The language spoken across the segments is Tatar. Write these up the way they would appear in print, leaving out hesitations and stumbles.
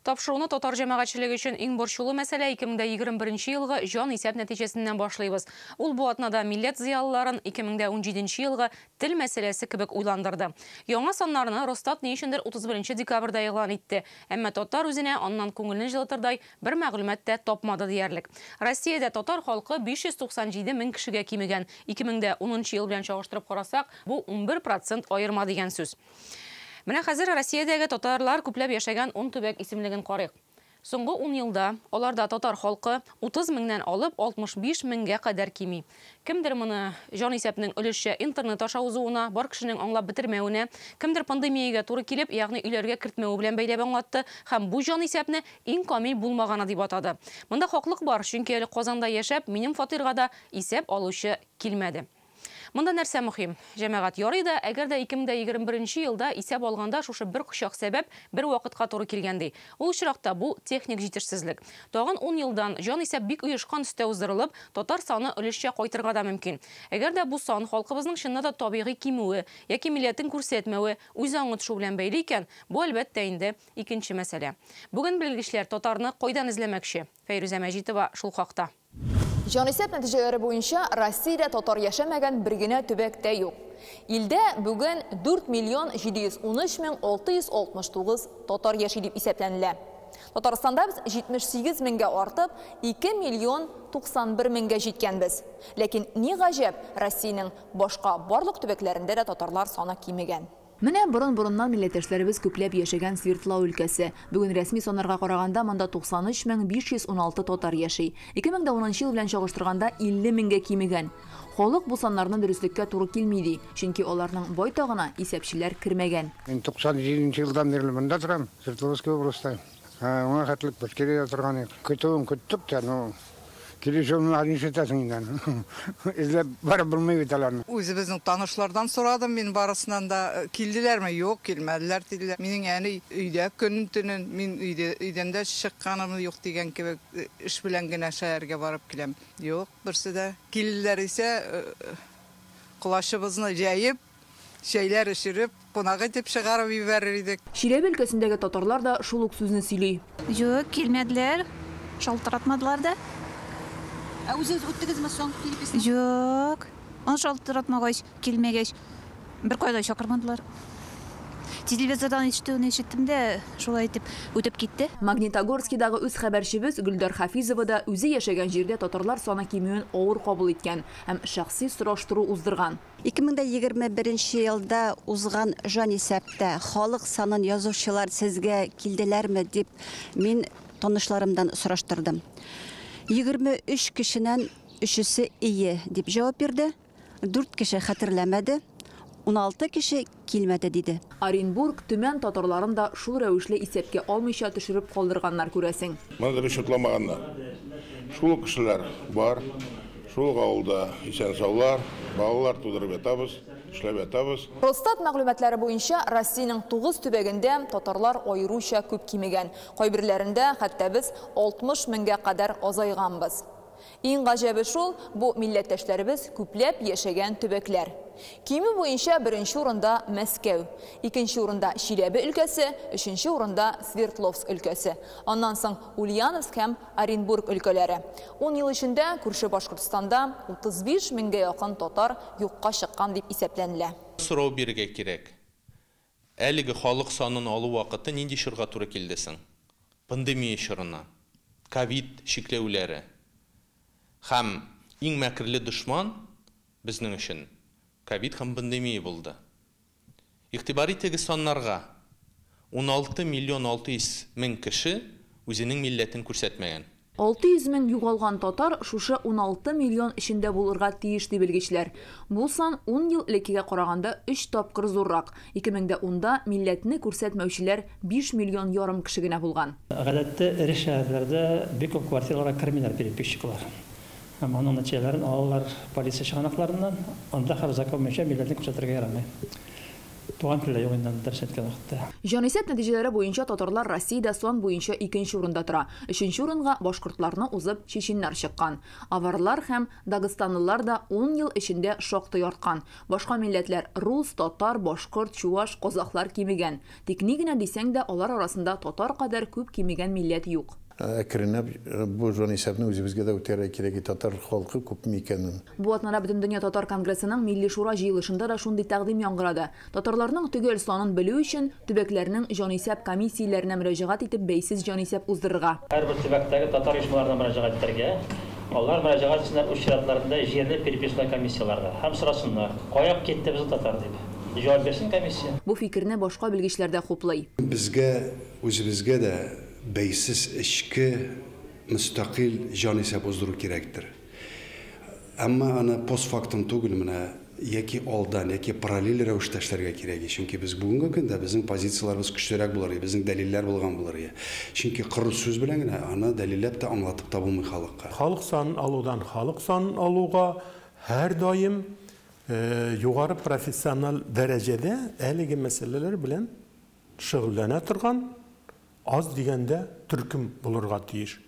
Тапшыруны татар җәмәгатьчелеге өчен иң борчулы мәсьәлә 2021 елгы җан исәп нәтиҗәсеннән башлыйбыз. Ул бу атнада милләт зыялыларын 2017 елгы тел мәсьәләсе кебек уйландырды. Яңа саннарны Росстат ни өчендер 31 декабрьдә игълан итте. Әмма татар үзенә аннан күңелне җылытырдай бер мәгълүмат та тапмады диярлек. Россиядә татар халкы 597 мең кешегә кимегән. 2010 ел белән чагыштырып карасак, бу 11% аерма дигән сүз. Менә хәзер Россиядәге татарлар күпләп яшәгән 10 төбәк исемлеген карыйк. Соңгы 10 елда аларда татар халкы 30 меңнән алып 65 меңгә кадәр кими. Кемдер моны җан исәпнең өлешчә интернет аша узуына, бар кешенең аңлап бетермәвенә, кемдер пандемиягә туры килеп, ягъни өйләргә кертмәве белән бәйләп аңлатты һәм бу җан исәпне иң камил булмаганы дип атады. Монда хаклык бар, чөнки әле Казанда яшәп, минем фатирга да исәп алучы килмәде. Монда нәрсә мөһим? Җәмәгать ярый да, әгәр дә 2021 елда исәп алганда шушы бер кочак сәбәп бер вакытка туры килгән ди. Ул очракта бу техник җитешсезлек. Тагын 10 елдан җан исәп бик оешкан төстә уздырылып, татар саны өлешчә кайтырга да мөмкин. Әгәр дә бу сан халкыбызның чыннан да табигый кимүе яки милләтен күрсәтмәве, үз аңы төшү белән бәйле икән, бу әлбәттә инде икенче мәсьәлә. Бүген белгечләр татарны кайдан эзләмәкче? Фәйрүзә Мәҗитова шул хакта. Җанисәп нәтиҗәләре буенча Россиядә татар яшәмәгән бер генә төбәк тә юк. Илдә бүген 4 миллион 713 мең 669 татар яши дип исәпләнелә. Татарстанда без 78 меңгә артып, 2 миллион 91 меңгә җиткәнбез. Ләкин ни гаҗәп, Россиянең башка барлык төбәкләрендә дә татарлар саны кимегән. Менә борын-борыннан милләттәшләребез күпләп яшәгән Свердлау өлкәсе. Бүген рәсми саннарга караганда монда 93 516 татар яши. 2010 ел белән чагыштырганда 50 меңгә кимегән. Халык бу саннарны дөреслеккә туры килми ди, чөнки аларның байтагына исәпчеләр кермәгән. Мин 97 елдан бирле монда торам, Свердловский областьта. Аңа хәтлек Башкириядә торган идек. Көтүен көттек тә, ну, килешүне нишләтәсең инде аны? Эзләп барып булмый бит аларны. Үзебезнең танышлардан сорадым мин барысынан да. Килделәрме? Юк, килмәделәр диделәр. Минем әни өйдә көнен төнен, мин өйдә өйдән дә чыкканым юк дигән кебек, эш белән генә шәһәргә барып киләм. Юк, берсе дә. Килделәр исә, колачыбызны җәеп, чәйләр эчереп, кунак итеп чыгарып җибәрер идек. Чиләбе өлкәсендәге татарлар да шул ук сүзне сөйли. Юк, килмәделәр, шалтыратмадылар да. Ә үзегез үттегезме соң переписьне? Юк. Аны шалтыратмагач, килмәгәч, бер кайда чакырмадылар. Телевизордан ишетүен ишеттем дә, шулай итеп үтеп китте. Магнитогорскидагы үз хәбәрчебез Гөлдар Хафизова да үзе яшәгән җирдә татарлар саны кимүен авыр кабул иткән һәм шәхси сораштыру уздырган. 2021 елда узган җанисәптә халык санын язучылар сезгә килделәрме дип мин танышларымдан сораштырдым. 23 кешенән өчесе ие дип җавап бирде, 4 кеше хәтерләмәде, 16 кеше килмәде диде. Оренбург, Төмән татарларын да шул рәвешле исәпкә алмыйча төшереп калдырганнар күрәсең. Моны да шутламаганнар. Шул кешеләр бар, шул авылда исән саулар, балалар тудырып ятабыз, эшләп ятабыз. Росстат мәгълүматлары буенча Россиянең 9 төбәгендә татарлар аеруча күп кимегән. Кайберләрендә хәтта без 60 меңгә кадәр азайганбыз. Иң гаҗәбе шул, бу милләттәшләребез күпләп яшәгән төбәкләр. Кимү буенча беренче урында Мәскәү, икенче урында Чиләбе өлкәсе, өченче урында Свердловск өлкәсе. Аннан соң Ульяновск һәм Оренбург өлкәләре. 10 ел эчендә күрше Башкортстанда 35 меңгә якын татар юкка чыккан дип исәпләнелә. Сорау бирергә кирәк. Әлеге халык санын алу вакыты нинди чорга туры килде соң? Пандемия чорына, ковид чикләүләре. Һәм иң мәкерле дошман безнең өчен ковид һәм пандемия булды. Игътибар итегез саннарга. 16 миллион 600 мең кеше үзенең милләтен күрсәтмәгән. 600 мең югалган татар шушы 16 миллион эчендә булырга тиеш ди белгечләр. Бу сан 10 ел элеккегә караганда 3 тапкыр зуррак. 2010да милләтне күрсәтмәүчеләр 5 миллион ярым кеше генә булган. Гадәттә эре шәһәрләрдә бик күп квартираларга кермиләр переписчиклар. Һәм аның нәтиҗәләрен алалар полиция чыганакларыннан. Анда һәр закон буенча милләтне күрсәтергә ярамый. Туган телдә юк инде дөрес әйткән вакытта. Җанисәп нәтиҗәләре буенча татарлар Россиядә сан буенча икенче урында тора. Өченче урынга башкортларны узып чеченнар чыккан. Аварлар һәм дагыстанлылар да 10 ел эчендә шактый арткан. Башка милләтләр рус, татар, башкорт, чуаш, казахлар кимегән. Тик ни генә дисәң дә, алар арасында татар кадәр күп кимегән милләт юк. Әкренләп бу җанисәпне үзебезгә дә үтәргә кирәк, татар халкы күпме икәнен. Бу атнада Бөтендөнья татар конгрессының Милли шура җыелышында да шундый тәкъдим яңгырады. Татарларның төгәл санын белү өчен төбәкләрнең җанисәп комиссияләренә мөрәҗәгать итеп бәйсез җанисәп уздырырга. Һәрбер төбәктәге татар оешмаларына мөрәҗәгать итәргә, алар мөрәҗәгать итсеннәр үз чиратларында җирле переписной комиссияләргә һәм сорасыннар, кая китте безнең татар дип. Җавап бирсен комиссия. Бу фикерне башка белгечләр дә хуплый. Безгә үзебезгә дә бәйсез эчке мөстәкыйль җанисәп уздыру кирәктер. Әмма аны постфактум түгел, менә яки алдан, яки параллель рәвештә эшләргә кирәк. Чөнки без бүгенге көндә безнең позицияләребез көчлерәк булыр, безнең дәлилләр булган булыр. Чөнки коры сүз белән генә аны дәлилләп тә аңлатып та булмый халыкка. Халык санын алудан халык санын алуга һәрдаим югары профессиональ дәрәҗәдә әлеге мәсьәләләр белән шөгыльләнә торган аз дигәндә төркем булырга тиеш.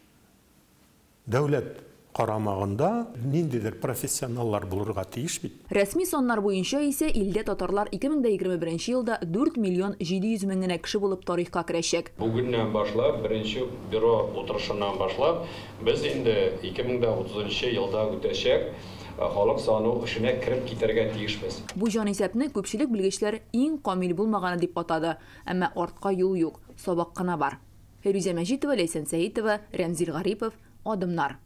Дәүләт карамагында ниндидер профессионаллар булырга тиеш бит. Рәсми саннар буенча исә илдә татарлар 2021 елда 4 миллион 700 мең генә кеше булып тарихка керәчәк. Бүгеннән башлап, беренче бюро утырышыннан башлап, без инде 2030 елда үтәчәк халык саны эшенә кереп китәргә тиешбез. Бу җанисәпне күпчелек белгечләр иң камил булмаганы дип атады. Әмма артка юл юк, сабак кына бар. Фәйрүзә Мәҗитова, Ләйсән Сәитова, Рәмзил Гарипов, Адымнар.